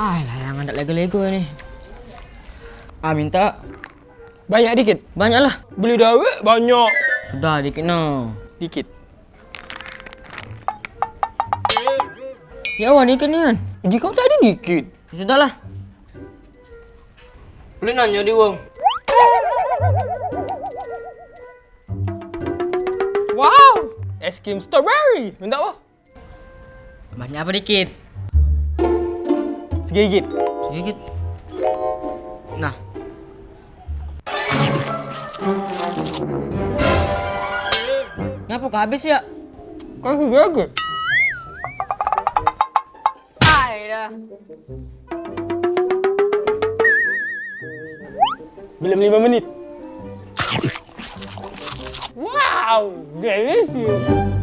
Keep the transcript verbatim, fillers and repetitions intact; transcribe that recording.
Ah, layangan dak lego-lego ni. Ah, minta. Banyak dikit? Banyak lah. Beli dawek banyak. Sudah, dikit no. Dikit. Ya, wah, dikit nian. Di kau tadi dikit. Sudah lah. Boleh nanya di wong. Wow, es krim strawberry. Minta apa? Banyak apa dikit? Segigit. Segigit. Nah. Ngapa kau habis ya? Kau segigit. Ai dah. Belum lima menit. Wow, delicious.